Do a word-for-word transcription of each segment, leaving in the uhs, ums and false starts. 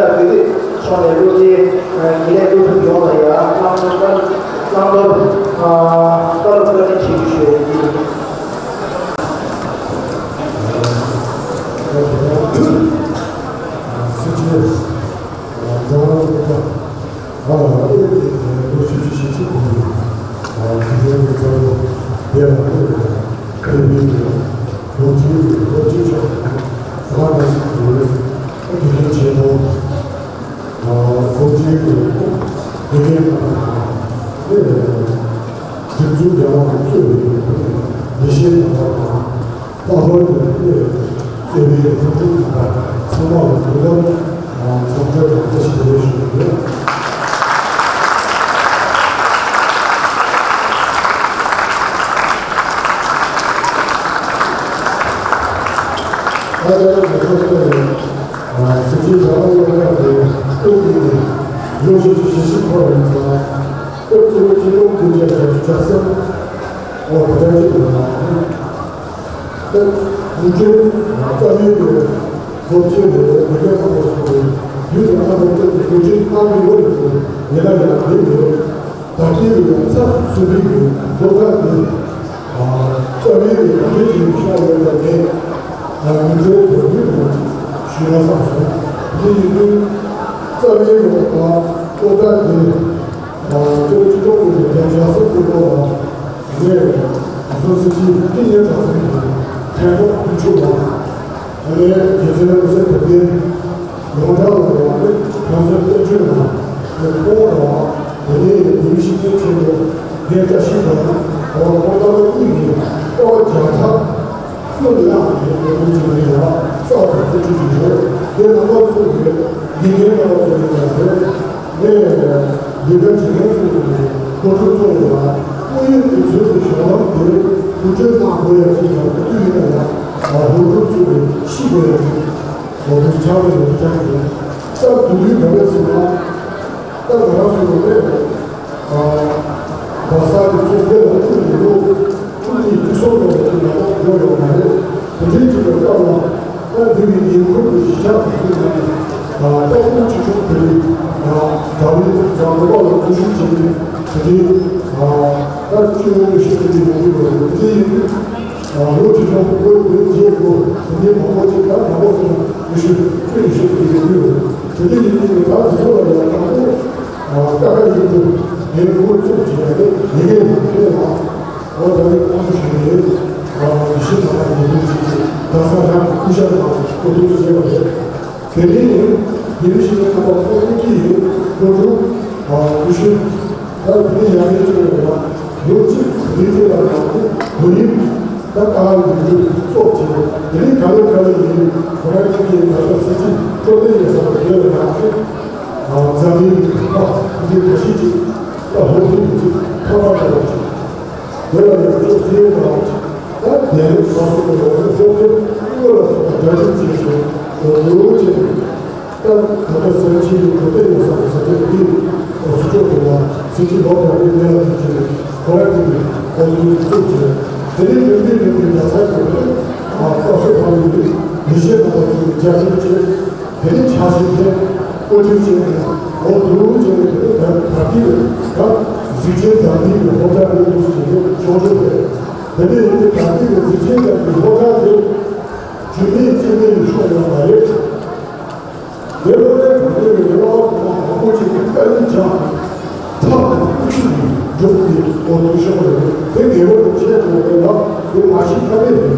བོད་སྐད་ཕྱོགས་ནས་བློ་གྲོས་དགེ་ལས་སློབ་ཕྲུག་ཡོངས་ལ་ཡང་བསླབ་བསླབ་བསླབ་བསླབ་བཀའ་དྲིན་ཆེ་ཞུ་ཞུ་ཡ་ཡིན། སྲིད་སྤྱི་ཨ་ལ་ཨེ་ལོ་བཞི་བཅུ་ཞེ་གཅིག་གོང་གི་ཨ་དུས་ཆེན་གྱི་གཙོ་བོ་དེ་ལ་ཕེབས་པའི་ཁ་ལས་མི་དེ་ལ་ལོ་རྒྱུས་ཀྱི་ལོ་རྒྱུས་ཆགས་པའི་ས་ཁ་ནང་བཞིན་གྱི་ཨ་དགེ་རྒན་ཆེན་མོ་ཨ་ལོ་རྒྱུས་ཀྱི་དགེ་རྒན་རྣམ་པ་དང་ཨེ་སྒྲིག་འཛུགས་རྒྱལ་དབང་གཙོས་པའི་ལས་བྱེད་རྣམ་པ་དང་། ལྷག་པར་དུ་སྐྱེས་པའི་སློབ་ཕྲུག་དང་ཚང་མ་ལ་གོ་སྐབས་འཚམས་འདྲི་དང་བཀྲ་ཤིས་བདེ་ལེགས་ཞུ་གི་ཡོད། ད་ལྟ་ང་ཚོ་སྐྱེས་པའི་སྲིད་སྤྱི་ཟླ་བ་སློབ་གྲྭ་དེ་སྟོད་ཀྱི་ལོ་བཞི་བཅུ་ཞེ་གཅིག་འཁོར་བའི་ཚེ་སྟོད་ཀྱི་ལོ་ཆིག་སྟོང་དགུ་བརྒྱ་བརྒྱད་ཅུ་གྱ་གསུམ་ལོ་ཕྱི་ཟླ་གཅིག་ལ། ད་ཉིན་རྒྱུན་རྩ་བའི་གི་སློབ་ཆེན་ནས་དགེ་རྒན་ཚང་མ་སོང་སྟེ་ཡུལ་དེ་ཨ་མདོ་སྟོད་ཀྱི་དགོན་ཆེན་ཨ་མདོའི་ལོ་ཡིན་དུས་ཡིན་ན་ཡང་དེ་ནས་ད་ལྟའི་གི་ཡང་ཚབ་ཚུད་པའི་གི་སློབ་གྲྭ་དེ་རྩ་བའི་གི་དགེ་རྒན་ཆེན་པོ་ཤར་ཡོད་པ་ནས་ཉིན་རྒྱུན་དུ་ཡུལ་དུ་ཞུས་ན་བསམ་སོང་། དེ་ཡིན་དུས་རྩ་བའི་གི་སློབ་གྲྭ་དེ་སྟོད་ཆིག་སྟོང་དགུ་བརྒྱ་བརྒྱད་ཅུ་གྱ་གསུམ་དུ་སློབ་ལ། ངས་སོ་སོ་ཅིག་ཏིང་ངེ་གྲགས་ཚང་གི་ཕན་ཐོགས་ཀུན་སྤྱོད་ལ། ཨ་ནེ་རྒྱལ་མཚན་རིང་བསྲེལ་བུ་སྟོན་ཡོངས་གྲགས་ལ་ཡང་ནི་ཕན་ཚུན་བསྟན་བཅོས་ལ་ནི་ཁོང་ལ་དེ་ནས་དེ་མི་ཤེས་མཁན་ཆེན་པོ་ངས་བཀྲ་ཤིས་པ་ཁོང་ཁོང་རྣམ་པ་གཉིས་ནས་ཀོ་བ་བརྒྱ་ཕྲག་ཀུན་ལ་ཡང་ནི་ངོ་སྤྲོད་བྱེད་མཁན་ཡང་རྩ་བ་བརྩི་བཅུག་ཅིག་ཡོད། དེ་རྣམ་པ་ཚོ་ཡོད་དགེ་རྒན་རྣམ་པ་ཚོ་ཡོད་ཡང་རེད། ངས་ལས་ཀ་བྱེད་མཁན་ཚོ་ཡིན་ནའི་སློབ་ཕྲུག་ཚོ་ལ་ཡང་དངོས་ཡོད་དུས་ཚོད་ཀྱི་གཞུང་ལམ་དེ་དབུ་ཁྲིད་གནང་དགོས་ཡ་ཅིག་ཡང་དུས་ཡིན་ན་ཡང་སློབ་ཕྲུག་ཚོ་ལ་ཤེས་དགོས་ཡ་ཅིག་ལོ་དུས་ཆགས་ཡོད་ཀྱང་རེད། སྐབས་དུས་དུས་ག་རེ་ཟེར་ན་སྐབས་ག་རང་སུ་ལ་རེད། བ་ས་དེ་ཚོ་དེ་ལ་ཐུག་ཡོད་ལོ། ཐུག་ནས་དུས་སོགས་ལ་དེ་ལ་ཡོད་ཡོད་མ་རེད། དེ་འདྲའི་ཅིག་གི་སྐབས་ལ་ད་འདི་བའི་ཉིན་ཁུར་གྱི་གཞིས་ཆགས་དེ་ཚོའི་ནང་ནས་ད་ཁོང་ཆེ་ཆུང་དེ་རིང་གྲྭ་པའི་འཛམ་བུ་བ་ལ་འཛུལ་ཞུགས་བྱས་ནས་དེ་འདྲའི་ད་སྤྱི་ཡོངས་ཀྱི་ཤེས་ཚད་དེ་ཡོང་གི་ཡོད་རེད། དེ་འདྲའི་ཡིན་དུས་ལོ་ཆེ་ཆུང་བོད་བོད་རྗེས་ལོ་དེ་འདྲའི་མང་པོ་ཅིག་ད་མང་པོ་སོང་ན་ཡེ་ཤུ་ཁྱོད་ཡེ་ཤུ་དེ་ཡོང་གི་ཡོད་རེད། དེ་འདྲའི་ཡིན་དུས་ད་དེ་ཚོ་ལ་ཡང་དང་པོ། ཀ་ཁ་ཡིན་དུས་ངས་ཁོང་ཚོ་བྱས་ནས་ཡི་གེ་ཡང་ཕུལ་ལ། འོ་ད་ནི་ཁོང་ཚོ་ཞུ་ནས་ཡིན་ཞིག་ད་ལ་ཡིན་དུས་ཅིག་གི་ད་ས་ཡང་སྐུ་ཞབས་ལ་སྐུ་ཐུག་བྱས་པ་རེད། དེ་ནས་ཡིན་ཞིག་ནས་ད་ཁོང་ཚོ་གི་ཡིན་ཁོང་ཚོ་སྐུ་ཞབས་ད་དེ་ནས་ཡང་ཡིན་ཅིག་རེད་ལ་ལོ་གཅིག་དེ་དེ་ལ་ཡང་དུ་ཡིན་ད་ད་ཡིན་དུས་ཙོག་བྱས་དེ་ནས་ག་ལེ་ག་ལེ་ཡིན་ཁོ་རང་གི་ད་ལྟ་སྲིད་སྤྱི་སྤྲོ་ལྡན་ཡོད་ས་དེ་ལ་ཡང་དུ། འཛམ་གླིང་གི་ཐོག་མ་འདི་འདྲ་ཞིག་ཅིག་ད་ཧོབ་ཐེབས་ཅིག་ཐོག་མ་འདྲ་བ་ཅིག་དེ་ལ་ཡང་ཅོག་ཙེ་ཡོད་པ་ཅིག་ད་དེ་ནི་ང་ཚོ་གི་ཧོབ་ཐེབས་ཧོབ་ཐེབས་ཀླུ་ལ་སོགས་པ་འདྲ་ཅིག་བྱས་ཤིང་ལོ་ལོ་བྱས་ནས་ད་ད་ལྟ་སེམས་ཅན་གྱི་གོ་དེ་ཡོད་ས་གི་ས་ཆ་འདི་ཚུ་ཕྱོགས་དེ་ལ་སེམས་ཅན་ལོག་པ་རེད་ལས་ལ་འདི་བྱས་ནས་ཁོ་རང་གི་ཧོབ་ཐེབས་བཙུགས་བྱས་དེ་ནི་རིམ་པས་རིམ་པས་འདྲ་ས་གི་ཨ་ལྟ་སོ་བ་ལུས་ལས་བྱེད་རྣམ་པ་ཚོས་རྒྱ་ཆེན་བྱས། དེ་ནས་ཕྱག་བཞེས་དེ་བཀོད་སྒྲིག་བྱས་ནས་ལོ་དུ་རུ་བྱས་ནས་དེ་ནས་ད་ལྟའི་ད་གཟི་བརྗིད་ལྡན་པའི་སློབ་གྲྭ་རེད་འདུག་ཟེར་ནས་ཤོག་བརྗོད་རེད། དེ་ནས་ཡིན་ཏེ་ད་ལྟའི་གཟི་བརྗིད་ལྡན་པའི་སློབ་གྲྭ་དེ་རྒྱུ་མེད་རྐྱེན་མེད་ནས་ཤོར་ཡོད་མ་རེད། དེ་སློབ་གྲྭའི་གྲོང་སྡེ་བའི་རེ་བ་དང་མང་པོ་ཅིག་གིས་བཀའ་ལན་སྦྱར་ནས་ཐབས་དང་ཀུ་ཤུ་ནས་འཇོག་པའི་ལོ་དུ་ཤོག་རེད། དེ་ངེས་པར་དུ་བྱས་དགོས་པས་ལ་དེ་མ་ཤེས་ཁ་མེད་རེད།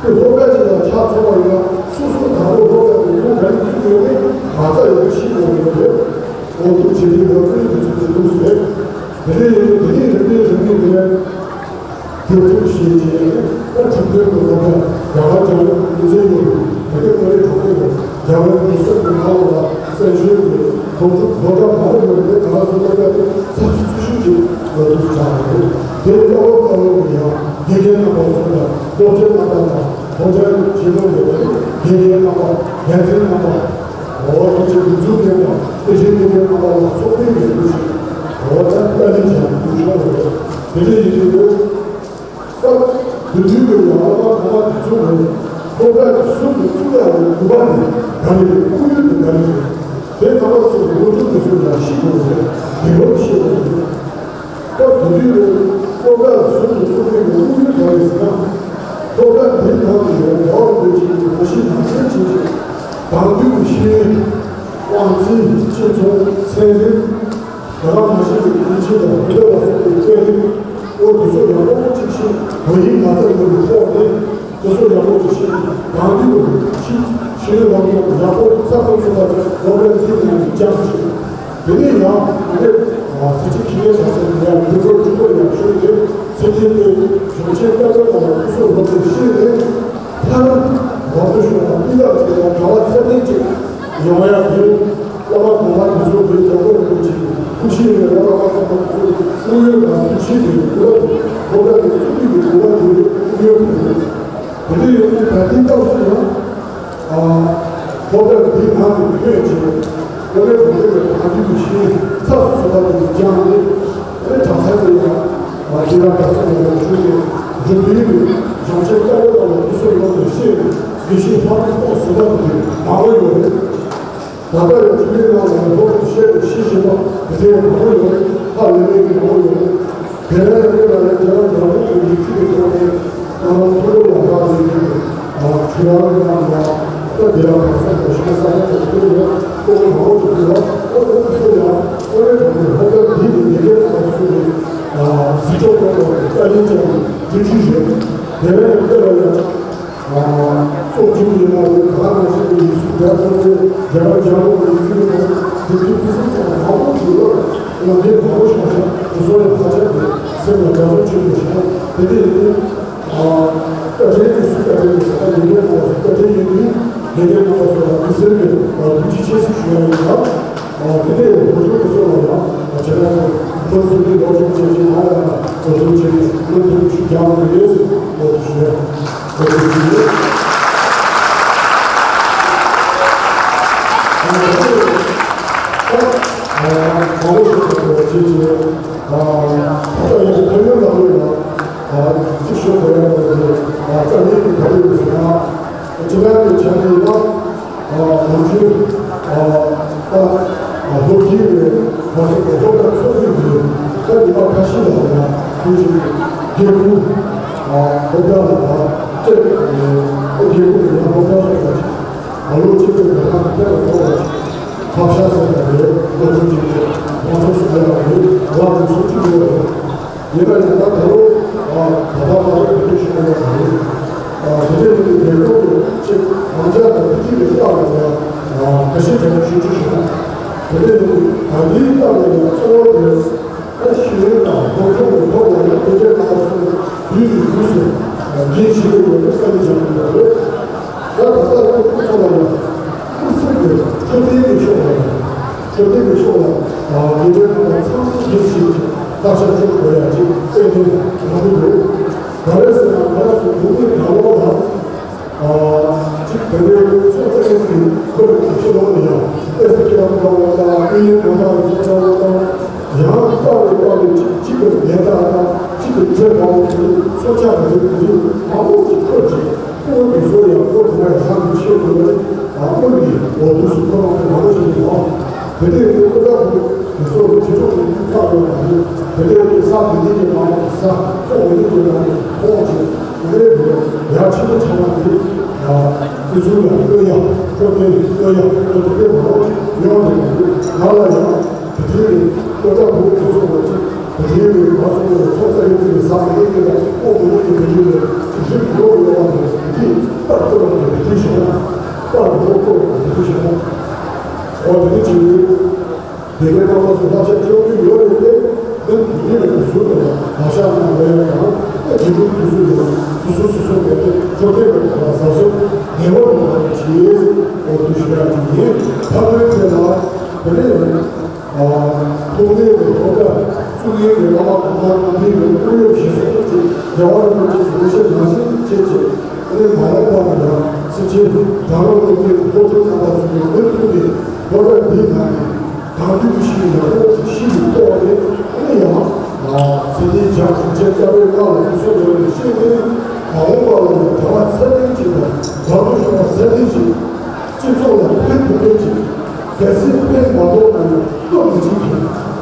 དེ་སློབ་གྲྭ་ཅིག་ལ་ཆ་མཚོན་པ་ཡིན་ན་སོ་སོ་དང་པོ་སློབ་གྲྭ་དེ་ཁོང་ག་རེ་བཙུགས་ཡོད་མེད་མ་རྩ་ཡོད་པ་ཤེས་དགོས་ཀྱི་ཡོད་རེད། འོ་ཐུགས་རྗེ་ཆེ་ལ་བརྩོན་འགྲུས་ཚོགས་པའི་ལུགས་སུ་རེད། དེ་ནས་ཡིན་ན་དེ་ནས་རིམ་པས་རིམ་པས་དེ་ནས་དེ་ཐུགས་ཤེས་བྱས་ནས་ད་ཁྲིམས་མཐུན་གྱི་སློབ་གྲྭ་རྒྱ་གར་རྒྱ་ཡོད་མི་ཚེ་ཡོད་དེ་ནས་ཀོ་རི་གྲོང་ཁྱེར་དུ་རྒྱ་བོད་མི་སེར་གྱི་ནང་ལ་བཙན་བྱོལ་གྱི་སློབ་ཕྲུག་སློབ་གྲྭ་མང་པོ་ཡོད་པའི་ང་རང་ཚོ་སློབ་གྲྭ་དེ་ཚབ་ཚུབ་ཚུལ་ཤུགས་ཀྱིས་ལ་དུ་བྱ་བ་རེད། དེ་ལྟ་བུ་ལྟ་བུ་ཡང་དགེ་རྒན་རྣམ་པ་ཚོ་དང་སློབ་གྲྭའི་རྣམ་པ་དང་སློབ་གྲྭའི་ཆེད་དོན་ལས་དོན་དགེ་རྒན་རྣམ་པ་འགན་འཛིན་རྣམ་པ་འོ་ཐུགས་རྗེ་ཆེ་འཛུགས་མཁན་དང་དེ་བཞིན་དགེ་རྒན་རྣམ་པ་ལ་ཚོགས་པའི་ངོས་ནས་ཞིག་འོ་ད་བཀའ་ལན་བྱ་དགོས་བྱུང་བ་རེད། དེ་འདྲ་ཡིན་དུས་སྐབས་དེ་དུས་ཀྱི་ཡང་བླ་མ་གོང་མ་དེ་ཚོ་ནས་སློབ་གྲྭ་གི་ཟུར་དུ་བཙུགས་ཡག་གི་དགོས་པ་ནི་ག་རེ་རེད། དམིགས་ཡུལ་དེ་ག་རེ་རེད། དེ་ཚང་མ་ཚོས་ལོ་རྒྱུས་དེ་ཚོ་ཡང་ཤེས་དགོས་རེད། དགེ་སློབ་ཤེས་དགོས་རེད། སྐབས་དེ་དུས་ནས་སློབ་གྲྭ་ཟུར་དུ་བཙུགས་མཁན་གྱི་དབུ་ཡོན་ག་རེ་ཟེར་ན། སློབ་གྲྭ་འདིའི་ནང་དུ་ཡོད་རྒྱལ་བ་རིན་པོ་ཆེ་གི་གོ་ཤེས་ནང་བཞིན་བྱས་ཏེ། དེང་དུས་ཀྱི་ཤེས་ཡོན། དབང་ཚད། སྤྱི་ཚོགས། ཚན་རིག། དེ་དང་མ་ཟད་པའི་ཡིན་ཆེད་དང་བོད་ལ་སོགས་པའི་སྐད་རིགས། ཨོ་དེ་ཚོ་ཡང་ཨོ་ཅིག་ཤེས། བོད་ཡིག་མ་རྩ་དགོས་པའི་ཐོག་ནས། དེ་ཚོ་ཡག་པོ་ཅིག་ཤེས། དང་དུས་ཀྱི་ཤེས་ཤེས་ཡོན་ལམ་ལུགས་ཡག་པོ་ཚགས་ཚུད་ཐུབ་པ་དེ་སློབ་གྲྭ་འདིའི་ནང་ནས་སྦྱངས་ཤིང་། དེ་ནས་ཡང་དེ་ནས་ཟས་བཅད་ཁྱི་ངན་བྱ་ཚད་ཡང་དུས་འགོར་འཁྲུག་པོ་ཡང་ཤོར་ཏེ། ཚེ་འདིའི་གནས་གཞོན་ཆེན་དཀའ་སྤྱད་དང་སྐུ་གཟུགས་ལོ་ཏོག་ཤེས་ནས། མཐར་ལོ་ཏོག་ཤོར་བ་སྤུས་དག་ཅིག་ཡང་གྲྭ་བ་ཚད་ལྡན་ཅིག་ཡོང་ཡག་གི། བླ་མ་གོང་མ་དེ་ཚོ་གི་རྒྱལ་བ་རིན་པོ་ཆེ་གི་ཐུགས་བཞེད་ལས། བླ་མ་གོང་མ་དེ་ཚོ་གི་དངོས་ཡོད་དང་ཐུགས་བཞེད་དེ་གི་གོ་བ་དེ། སློབ་གྲྭ་དེ་བཙུགས་དུས་ཀྱི་གོ་བ་དེ་དངོས་ཡོད་དེ་རེད། དེ་འདྲ་ཡོད་དུས་ད་ལྟའི་སྐབས་སུ་ཡང་། ཨ། སློབ་གྲྭ་འདིའི་ནང་དུ་ཐོན་རྗེས། སློབ་གྲྭའི་གོང་འཕེལ་བའི་དང་དུས་ཀྱི་ཤེས་ཡོན་ཚགས་སུ་ཚུད་པ་དེ་སྦྱངས་ནས། དེ་གྲྭ་ཚང་དེ་ཡང་། ཨ། དེ་ཡང་གྲྭ་ཚང་ནས་ཡང་ཞུགས་ཏེ། འབྲུག་པའི་གཞོན་སྐྱེས་དཀའ་ལས་དང་སྐུ་གཟུགས་ལོ་ཏོག་ཤེས་ནས་དགེ་བཤེས་ལྷག་པའི་ཐོག་ཟིན་པ་དེ་མང་པོ་ཡོད་རེད། ད་ལྟ་ཡང་ཆོས་ལུགས་ནང་ལ་སློབ་ཁྲིད་བཤད་པའི་ཤེས་བཞིན་པ་དེ་འདྲའི་མང་པོ་ཡོད་རེད། ཧ་ལས་པའི་མང་པོ་ཡོད་རེད། དེ་ལས་དེ་ལ་ཡང་རྒྱལ་བ་རྒྱལ་པོ་གི་ཡིག་ཚིག་གི་ཐོག་ནས་ང་རང་ཐུགས་ལ་ཡང་ཧ་ལས་པའི་ཆོས་ལ་ཡང་ཡང་ད་དེ་ཡང་གང་ཟག་གི་ཤེས་ས་ཡང་དེ་ཚོ་ཡང་ཁོ་བོ་མང་པོ་ཞིག་ཡོད། ཁོ་བོ་ཚོ་ཡང་ཁོ་བོའི་ཐོག་ནས་སློབ་གྲྭ་འདི་ནས་ཡི་གེ་ནང་ལ་སུ་ནས་གཟིགས་སྐྱོང་གནང་བ་དང་བཀའ་ལན་བཅར་བའི་འགན་འཁྲི་ཡོད། དེ་ལས་ཡང་དེ་ལ་ཡང་ཨ། སོགས་ཀྱི་ཡིན་ན་རེད། ག་ནང་བཞིན་གྱི་ཡིག་གཟུགས་རྒྱ་ཆེན་པོ་རྒྱ་ར་རྒྱ་རོགས་ཀྱི་ཡིག་གཟུགས་དང་དེ་དུས་ཕུན་སུམ་ཚོགས་པ་མང་པོ་ཞིག་ཡོད། ཡང་འདིར་མང་པོ་ཞིག་མ་ཤེས་དེ་ཚོ་ཡང་ཕལ་ཆེར་དེ་སེམས་ལ་འདྲ་མཚུངས་ཆེན་པོ་ཞིག་དེ་དེ་ཡིན་དུས། ཨ། བཀའ་དྲིན་གྱི་སུ་བཀའ་དྲིན་གྱི་ས་ཀ་ཡིན་ནའི་མ་སུ་བཀའ་དྲིན་ཡིན་དུས་ཡིན་ནའི་མ་སུ་ལ་དུས་སེམས་ཀྱི་ཐུགས་རྗེ་ཆེ་ཞིག་ཞུ་ཡ་ཡིན་ལ། ཨ། དེ་ནས་བོད་ཕྲུག་ཚོ་ལ་ཡང་ཁྱེད་རང་ཚོ་བོད་ཕྲུག་གི་སློབ་སྦྱོང་བྱེད་ཀྱི་མ་ཡང་ན་བོད་ཕྲུག་བྱེད་ཀྱི་སློབ་ཕྲུག་ཞིག་རྒྱག་དགོས་རེད་ཟེར་བོད་ཕྲུག་ཞུ་ཡ། ཅི་ཞུ་དགོས་ཡ་རེད། ཨ། རྩ་ནས་ཀྱི་ཐབས་ཡོད་ཟེར་ན། ཇི་ལྟར་གྱི་ཆ་ནས་ཡིན་ན། ཨ། ནམ་རྒྱུན། ཨ། ད། ཨ། ལོ་རྒྱུས་རེད། ང་ཚོ་གི་སློབ་གྲྭ་ཚོགས་འདུ་རེད། ད་ཉི་མ་ཁ་ཤས་ལ་ཡང་དེ་བཞིན་དགེ་ཕྲུག་ཨ། སློབ་གྲྭ་ལ་ཡང་སྤྲད། ཨ། དགེ་ཕྲུག་ཡང་སློབ་གྲྭ་སོགས་ལ་ཅིག་ཨ། ལོ་གཅིག་པའི་གོ་ཐང་སྤྲད་པ་ཐོག་ལ་ཅིག་ཐབས་ཤ་ཟེར་བ་རེད། སློབ་ཕྲུག་ཅིག་གི་མང་ཚོགས་སུ་ཡང་རེད། ལག་ཏུ་ཚུགས་ཀྱི་ཡོད་རེད། ཡིན་ན་ཡང་ད་ད་ལོ། ཨ། ད་ལྟ་ད་ལོ་བོད་དུ་ཞུགས་པ་ཡང་རེད། ཨ། དེ་འདྲའི་མི་སྣའི་ལས་ཁུངས་ཀྱི་ཆེད་རང་འཇགས་དང་བདེ་སྐྱིད་ཀྱི་རྟགས་ལ་ཡང་། ཨ། ཁ་ཤས་དེ་ལ་ཞུ་རྒྱུ་ཞུ་ན། དེ་འདྲའི་མི་སྣའི་ད་ལྟའི་རྟགས་ལ་ཡང་གཙོ་བོ་དེ། ཨ། ཤེས་ཡོན་དང་སློབ་སྦྱོང་གི་ཐོག་ལ་ཡང་དེ་འདྲའི་རྣམ་པ་ཚོ་དུས་ཀྱི་དུས་སུ་འགན་བཞེས་ཀྱི་ཡོད་པའི་བཀའ་ལན་བརྒྱབ་ཡོད་རེད། ད་ད་ལྟ་ཁོ་ཚོ་ལ་ཡང་། ཁུ་སིམ་གྱི་འཕྲོད་བསྟེན་གྱི་ཕྱོགས་ལ་ཡང་། འཕྲོད་བསྟེན་གྱི་ཕྱོགས་ལ་ཡང་། ཨ། དགེ་འདུན་པ་ཚང་མ་སྒེར་གྱི་བརྟག་དཔྱད་བཅུག་དགོས་ཡ་ཅིག་དཔེ་མེད་རང་གི་འདུག་ག་རེ་ཟེར་ན། ང་རང་ཚོ་འབྲུག་མི་ནང་ལོགས་ལ། ཨ། ཅིག་དེ་འདྲའི་ཚོགས་བཙག་མཁན་ཚོའི་ཁོར་ཡུག་ཕྱི་ལོགས་ནས་ཡང་ཨེ་སི་ཁེ་ལ་ཀུ་ལ་ཝ་དང་། ཨུ་ཡོན་ལྡན་པ་ཚོ་ལ་དང་། ཡང་དཔའ་བའི་དཔའ་བའི་ཅིག་ཅིག་གི་ལས་ཀ་དང་། ཅིག་གི་ཁྲལ་མང་པོ་དེ་ཚོགས་ཆགས་པ་རེད། དེ་མང་པོ་ཅིག་ཁོར་ཅིག་ཁོང་གི་བཟོ་ཡང་ཁོ་དེ་ན་ཡང་གི་ཆེད་དུ་ལ་ཨ་ཁོ་ཡི་འོ་དུས་སུ་ཁོ་རང་གི་མང་པོ་ཞིག་ཡོད། དེ་ནས་ཁོ་ཁོ་ད་ཁོ་གི་བཟོ་གི་ཁྱི་ཕྲུག་གི་ཁ་ཡོད་པ་ནི། དེ་ནས་ཁོ་ས་དེ་ནས་ཀྱི་མང་པོ་ས་ཁོ་འོ་དེ་ཀྱི་མང་པོ་ཁོང་གི་དེ་ནས་ཡར་ཆེན་པོ་ཆགས་པ་དེ། ཨ་ཁོ་ཚོ་ལ་ལྟོས་ཡ་ཁོ་དེ་ལྟོས་ཡ་ཁོ་དེ་དེ་མང་པོ་ཡོང་དེ་མང་པོ་ང་ལ་ཡང་། དེ་དུས་ལས་ལྟོ་ལྟ་བུ་དེ་ཚོ་ལ་ཅིག་དེ་དུས་ལས་ང་ཚོ་ལ་ཚོགས་ས་ཡོད་ཚེ་ལས་ཟ་མ་ཡོད་ཀྱི་ལ་ཨོ་མི་ཡོད་ཀྱི་དེ་དུས་ལས་ཅིག་རིག་ཡོད་ཡོད་བ་དང་དེ་དུས་པར་བསྐོར་བ་དེ་དུས་བྱུང་། པར་ཡོད་བསྐོར་བ་དེ་དུས་བྱུང་། ཨོ་དེ་དུས་ཅིག་ལས་དེ་གའི་རྣམ་པ་ཚོ་བསླབ་བྱ་སྤྲོད་རྒྱུ་ཡོད་རེད་དེ། ནི་དེ་དུས་ལས་ང་ཚོ་ལ་བག་ཆགས་གནང་བ་ཡོད་ཀྱང་ཨེ་དེ་དུས་དུས་ཚོད་ཡོད་སོ་སོ་སོ་སོ་མེད་དེ་ཁྲོ་སྐྱེད་པའི་བག་ཟ་སོ་ངེས་པར་དུ་བྱེད་ཨོ་དུ་ཞུ་ཡ་དེ་ཡིན། ཕ་མའི་ཚེ་ལ་དེ་ནས་ཡང་། ཐུགས་ལྡན་གྱི་སློབ་གྲྭ་བཙུགས་མཁན་གྱི་བླ་མ་གོང་མ་རྣམ་འཕེལ་གྱི་དངོས་ཡོད་ཞེས་སོགས་ཀྱི་རྒྱལ་བ་རིན་པོ་ཆེ་གི་ཞལ་ནང་བཞིན་བྱས་ཀྱི་གནས་མ་ཡོང་བ་ལ་ཡང་སྲིད་ཆེན་དྲང་སྲོང་བློ་གྲོས་ཀྱི་སློབ་ཕྲུག་རྣམ་པ་ཚོ་གི་མུ་མཐུད་ནས་སློབ་གྲྭ་འདིའི་ནང་ནས་དང་དུས་ཀྱི་ཤེས་ཡོན་ཡག་པོ་ཞིག་ཤེས་ཀྱི་ཐོག་ནས་ཨ་ནི་ཡང་ཚེ་འདིའི་བྱ་བྱ་བྱ་བའི་སྐབས་ལ་སོ་སོ་ལས་ནས་ཤེས་ནས་མ་འོངས་པ་ལ་ཡང་བྱ་བ་ཚད་ལྡན་ཅིག་དང་བར་དུ་ཤོང་བ་ཚད་ལྡན་ཅིག་སྤྱི་ཚོགས་ལ་ཕན་ཐོགས་མཁན་ཅིག་གལ་སྲིད་དཔེ་མ་ཐོག་ན་ཡང་བློ་མི་ཆུང་གི་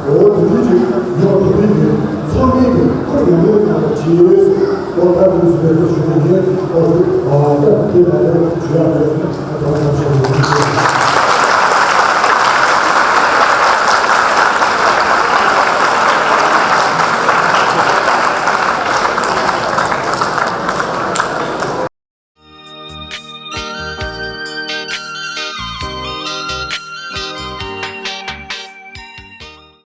འོ་དེ་འདྲ་ཅིག་ཡོད་དེ་འདྲ་ཡིན་ཚང་མས་ཀྱི་ཁོ་ཉམས་ལེན་གནང་བ་བྱེད་ཡོད་ཟེར་ཨོ་ཐར་དུ་ཟེར་བའི་ཞུ་བ་ཡིན། ཨོ་ཨ་ད་དེ་མ་ཐོག་ཞུ་ཡག་རེད། ཨ་ད་ང་